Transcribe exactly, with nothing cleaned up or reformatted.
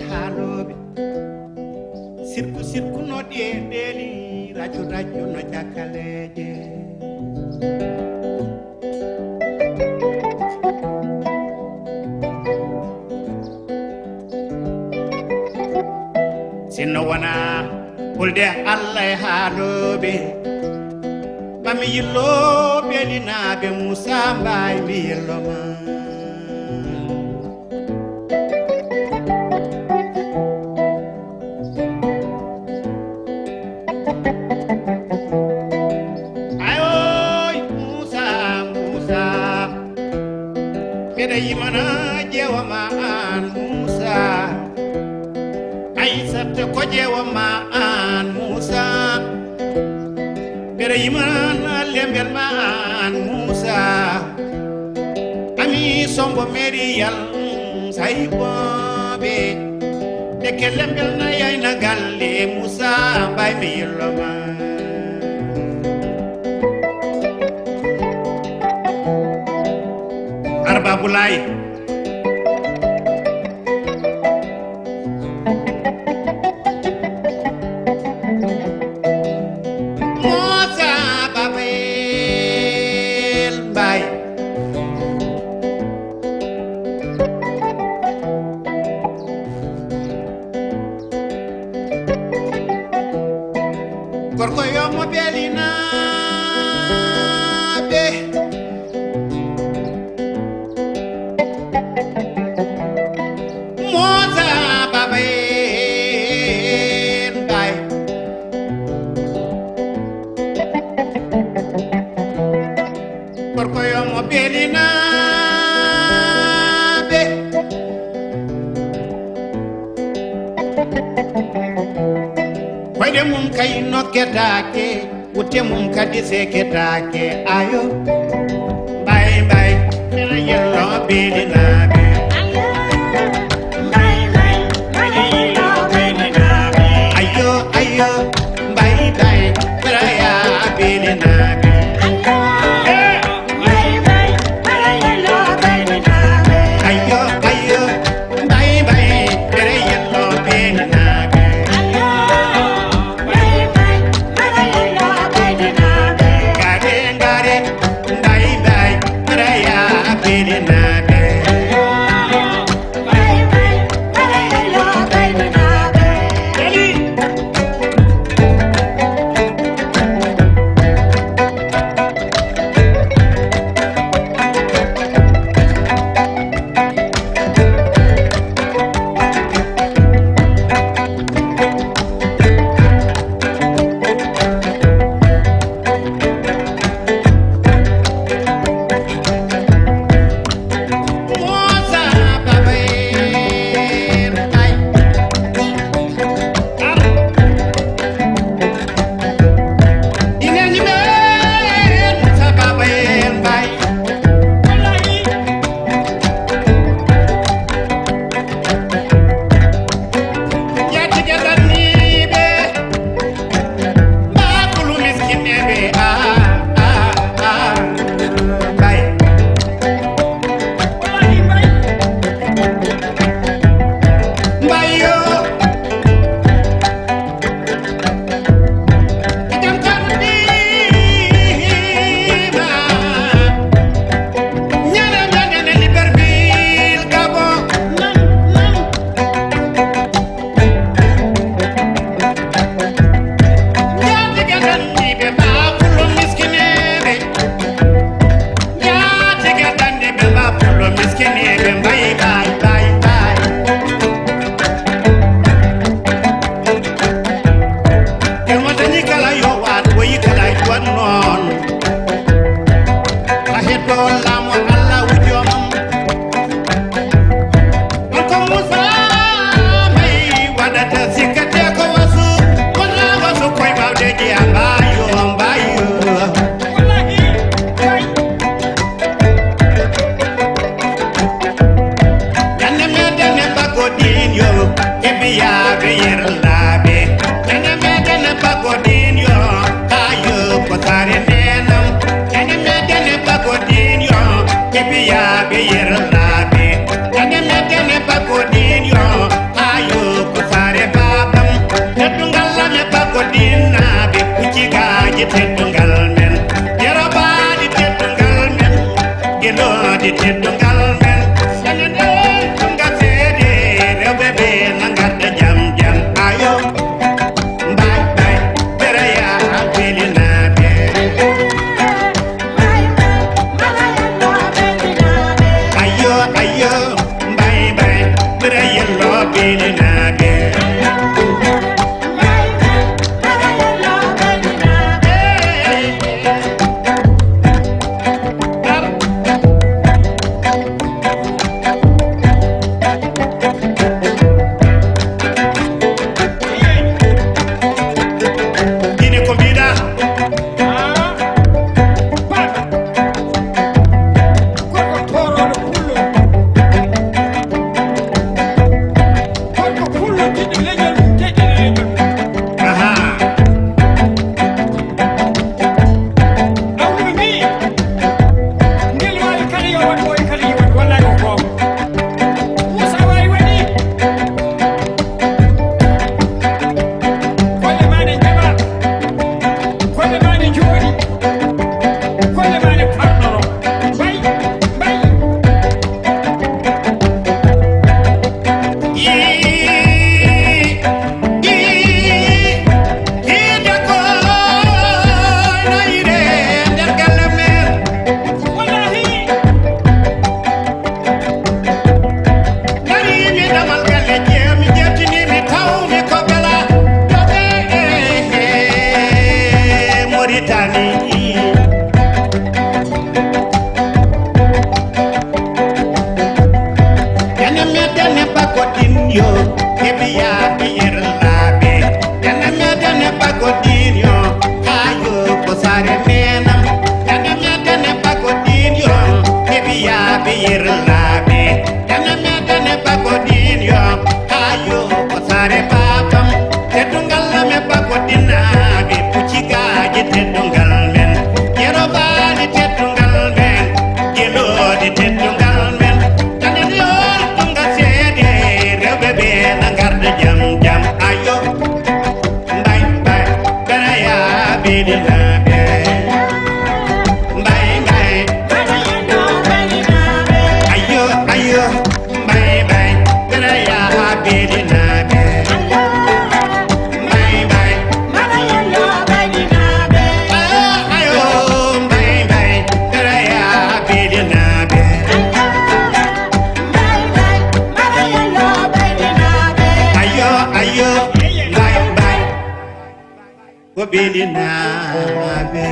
Haalooɓe sirku sirku no ɗeeɗeeli, rajo rajo no jakaleeje. Sinno wona hulde Allah e haalooɓe, ɓami yillooɓe linaaɓe Muusa Mbaay mi yillo ma. Ayoy Muusa, Muusa, mbeɗa yimana jeewa ma an Muusa. Aysata ko jeewa ma an Muusa. Mbeɗa yimana lembel ma an Muusa. Ami sombo meriyal saybooɓe. Nde kellem ɓel na yayna galle Muusa Mbaay mi yillo ma. Arba Bulaay. Muusa Babel Mbaay. Gorko yo mo belinaaɓe. Muusa Babel Mbaay. Gorko yo mo belinaaɓe. Koyɗe mum kay nokketaake, wutte mum kadi seketaake. Ayo, Mbaay, Mbaay, ene yello belinaaɓe. Ayo, Mbaay, Mbaay, ene yello belinaaɓe. Ayo, ayo, Mbaay, Mbaay, ene yello belinaaɓe. Ayo. Ayo, ayo, Mbaay, Mbaay, ene yello belinaaɓe. Ayo, Mbaay, Mbaay, ene yello belinaaɓe. Ngare, ngare, Mbaay, Mbaay, ene yello belinaaɓe. Ayo, Mbaay, Mbaay, ene yello belinaaɓe. Njaatige danniiɓe, bakulu miskinneeɓe, ah, ah, ah, Mbaay. Mbaay yo. Jam tan ɗiima. Ñande men ene Libreville, Gabon. Njaatige danniiɓe, bakulu miskinneeɓe. Njaatige danniiɓe, bakulu miskinneeɓe. Mbaay, Mbaay, Mbaay, Mbaay. Emo dañi kala yo waat, o yi kala yo waat noon. A heddoo laamu Allah wujjoomam. On ko Muusa Mbaay waɗata sikkete ko wasu, wonaa wasu koye baawɗe jeya mbaayo, mbaayo. Ñande meɗen e Bagodin yo, e biyaaɓe yerlaaɓe. Ñande meɗen e Bagodin yo, haa yo ko saare neenam. Ñande meɗen e Bagodin yo, e biyaaɓe yerlaaɓe. Ñande meɗen e Bagodin yo, haa Ine ko mbiɗa? Gorko toorooɗo pullo. Gorko pullo jiɗɗo leñol mum, teddina leñol mum. Aha. Awɗo mi, ngel waawi kala yo waɗ, ɓooyi kala yo waɗ, wallaay ko goonga. Muusa waawi waɗi. Golle ma ne njaɓa. Golle ma ne njooɗi. Golle ma ne parɗoro. Mbay, mbay. Yii, yii, yiide ko nayre nder galle men. Wallahi. Ngariimi damal galle jeemi, jettiniimi tawmi ko bela doɓe e Moritani. Dene me dene bako din yo, kebiya biyir labe. Dene me dene bako din yo, ayo ko sare menam. Dene me dene bako din yo, kebiya biyir labe. Dene me dene bako din yo, ayo ko sare babam. Teddungal me bako dinabe, pucci gaji teddungal men. Yero bani teddungal men. Gelooɗi teddungal men, tanen yool tunga seede, rewɓe ɓe na ngarda jam jam. Ayo, mbay, mbay, beraya beɗinaaɓe. Mbay, mbay, ayo, ayo, mbay, mbay, beraya beɗinaaɓe. Mbay, mbay. Ah, ayo, mbay, mbay, teraya, bidinabe. Ayo, ayo, mbay, mbay, ko bidinabe.